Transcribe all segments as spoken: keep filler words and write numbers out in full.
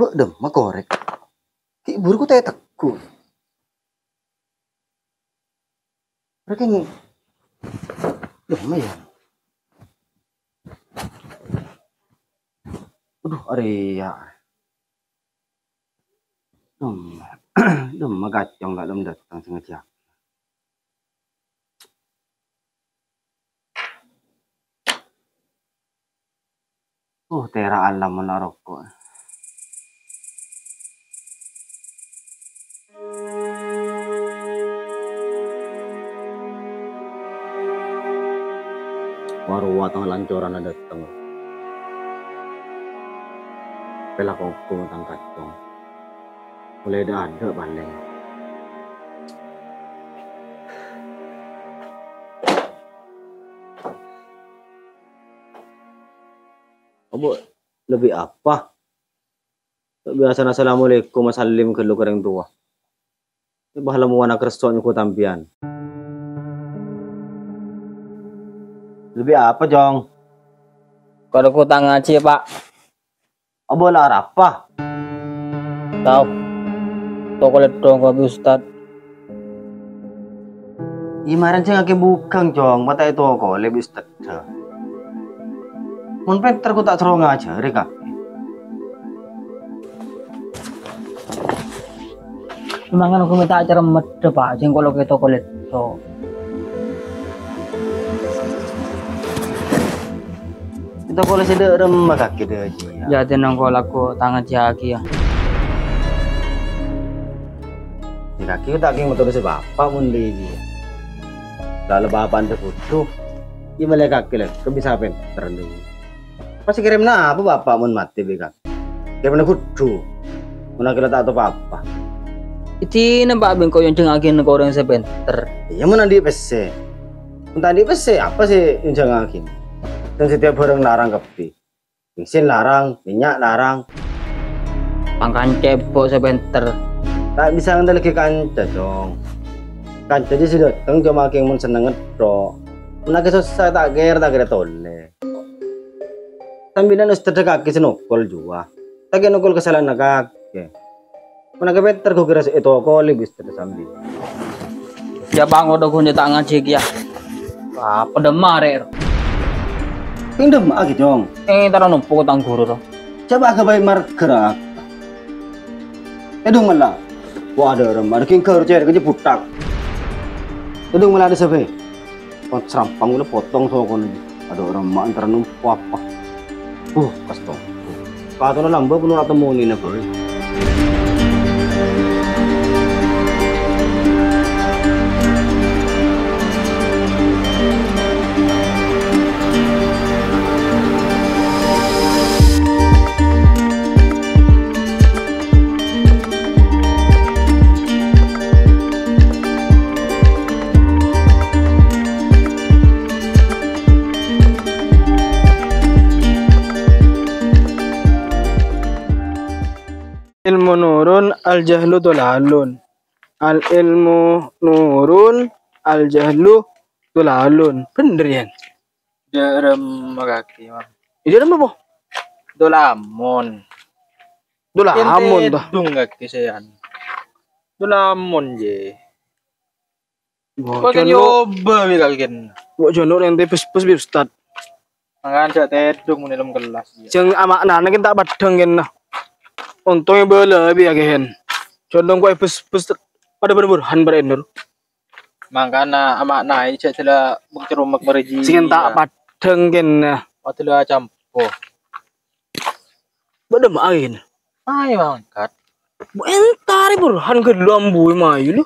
Kok dâmma korèk? Ghi' buru ku ta' ètegghu'. Rèkèng dâmma, yâ. Adhu, arèya. Dâmma, dâmma kacong ta' dâteng sè ngajhâk. Uh, tèra' alam mon aroko'. Wa-rowa tang lancorana dâteng. Pèlak ongghu tang kacong. Ollè dâ'-adâ' palèng. Abbhu, lebbi apa? Biyasana assalamualaikum, assalam ghâllu ka orèng towa. Bâ' la mowana kerso nyoko sampèyan. Lebbi apa, Cong? Karo kotang ngajhi, Pak. Abâ' la arapa? Tao. Toko lèttong ka Bi Ustad. Iyâ marèn sè ngakè bughâng, Cong, ma' ta' ètoko lè Bi Ustad. Mon pènter ko ta' soro ngajhâri kakè. Mangan ko mènta acara medhep, Pak, jhâ' engko' lo' kèto kolèto. Kèto kolè sè dâ' remma kakè dâ' jiyâ. Jhâ' tènang ko lako tang ajiyâ. Yâ, kakè ta' kèng motor sè bapa' mon dâ' jiyâ. Lala bapa'na budhu. Iyâ mèlè kakè lè, kè bisa pènter dâ' jiyâ. Pas kèrèmana apa bapa' mon matè bi' kakè? Kèrèmana budhu. Mon kakè la ta' tao pa-apa. Èdina, Pak, bengko nyonjhângaghi ka orèng sè pènter. Iyâ, mon andi' pèssè. Mon ta' andi' pèssè, apa sè nyonjhângaghi? Dâ' satèya bhârâng larang kabbhi. Bensin larang, mènnya' larang. Pangkancè' èbhu sè pènter. Ta' bisa ngandellaghi kanca, Cong. Kanca jiyâ sè dâteng coma kèng mon sennengnga tok. Mon lagi sossa ta' kèra, ta' kèra tolè. Sambilan ustadda kakè sè nokol jiyâ. Ta' kèra nokol kasala'anna kakè. Mon kakè pènter ghu kèra sè ètokolè bi' ustadda sambi. Yâ, Bang, kodhu ghun ta' ngajhi kèya. Apa dâmma arè'? Kèng dâmma ghi, Cong? Eh, tara nompo tang ghuru, to. Coba ka bhâi marghâ ra. Èdhung mella. Wa, adâ' remma, adâ' kèng ghâru cèrè kèjhâ bhuthak. Èdhung mella adâ' sapè. Kon serampang kaulâ potong sokona. Adâ' remma antara nompo apa. Huh, kasto. Patona lambâ' pon ora temmonè nè, Boy. Ilmu nurun, al jahlu dolalun. Al ilmu nurun, al jahlu dolalun. Bhender, Yan? Dâ' remma kakè, Mang. Iyâ, dâ' remma apa? Dolamun. Dolamun, to. Tèdhung kakè sèyan. Dolamun, jiyâ. Wah, kok kan jhâ' lo', nyoba bi' kakè kèn. Kok jhâ' lo' rèntè bes-bes bi' Ustad. Mangkana jhâ' tèdhung mon è dâlem kellas, iyâ. Jhâng ama'nana kèn ta' paddhâng kèn, nah. Ontong è bâlâ bi' kakè kèn. Jhâ' lo' kok è bes-bes padâ bân Burhan bârâ' èndur. Mangkana ama'na jhâ' dâla bengkeromak marèji. Sè kèn ta' paddhâng kèn, nah. Padâ la acampo. Bâdâ maèn. Maèn mangkat. Bu entar Burhan ghâllu ambu mayu lu.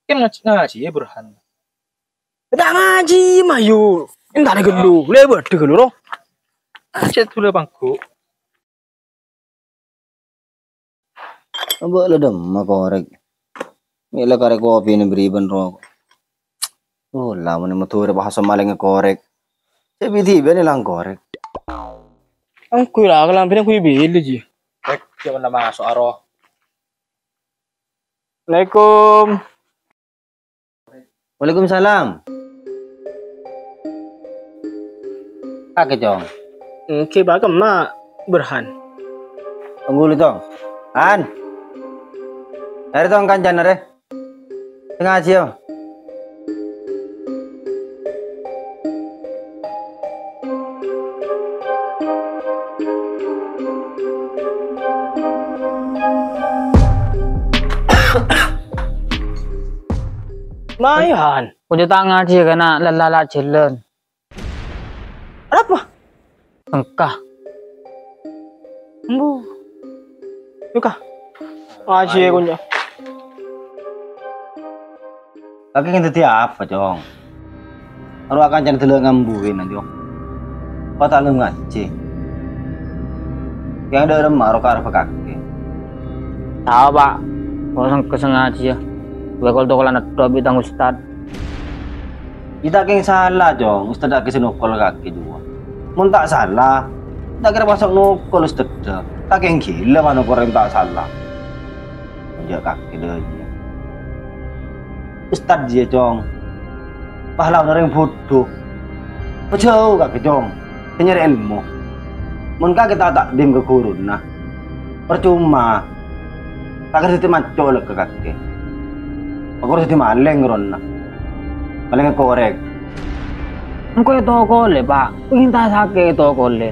Kan ngaj-, ngajhi yâ Burhan. Ta' ngajhi mayu. Entar ghâllu. Lè bâdâ ghâllu ro. Ajhât ghulâ pangghu. Abâ' la dâmma korèk. Mè' la karè kopi nè bâri' bân roko'. Oh, la mon Madhurâ bhâsa malèngnga korèk. Sè bidi bân èlang korèk. Angghuy la kalambhina ghuy bilâ jiyâ. Rèk, jhâ' la maso' aro. Assalamualaikum. Waalaikumsalam. Kakè, Cong. Èngghi, Pak, kemma Burhan? Tonggu lu, Cong. An. Arè, Cong, kancana, rè. Sè ngajhi, yâ. Mayan. Konco ta' ngajhi, kana' lella la' jhâlân. Arapa? Engka. Embu. Yuk, Kak. Ngajhi, konco. Kakè kèng dhâddhi apa, Cong? Karo kancana dâlâ' ngambuwina, Cong. Apa ta' lem ngajhi? Kèng dâ' remma ro karep kakè. Tao, Pa'. Kok sengke sè ngajhi, yâ. Gue kol tokolan eddo' bi' tang ustad. Iyâ ta' kèng sala, Cong. Ustad kakè sè nokol kakè jiyâ. Mon ta' sala, ta' kèra maso' nokol ustad. Ta' kèng ghilâ mano korèng ta' sala. Jhâ' kakè dâjâ. Ustad jiyâ, Cong. Pahlawan orèng bhudhu. Pajhâu kakè, Cong. Sè nyarè èlmo. Mon kakè ta' takdim ka ghuruna, parcoma. Kakè dhâddhi maco' la ka kakè. Pakor dhâddhi malèng ghuruna. Malèng korèk. Engko' ètokolè, Pa'. Pèngèn ta' sakè' ètokolè.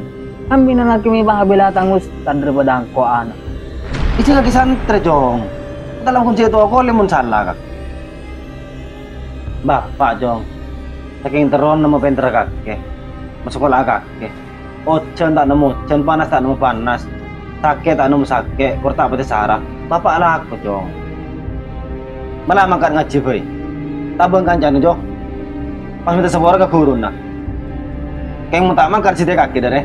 Sampèyan lakè mè' pa' abhilâ tang ustad dâripada engko' ana'. Ijâ kakè santrè, Cong. Ta' langkong jhâ' ètokolè mon sala, kakè. Bapa', Cong. Sakèng terrona mapènterra kakè. Masakola kakè. Ojhân ta' nemmo ojhân, panas ta' nemmo panas. Sakè' ta' nemmo sakè', kor ta' patè sara. Bapa' alako, Cong. Mala mangkat ngajhi bhâi. Tabâng kancana, Jo. Pas mènta sapora ka ghuruna. Kèng mon ta' mangkat sèdhâ kakè, dârè.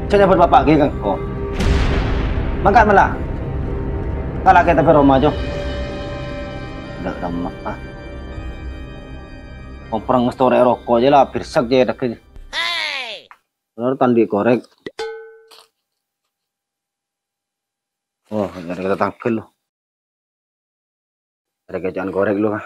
Jhâ' nyabât bapa' ghi' ka engko'. Mangkat mala. Kalakè tapè roma, Jo. Dâ' remma, ah. Komprang ngastorè roko' jâ la, birsek jâ dâggi'. Bener tandi' korèk. Oh, nyarè kita tangkel lo. Ada kecaan korèk lo, ah.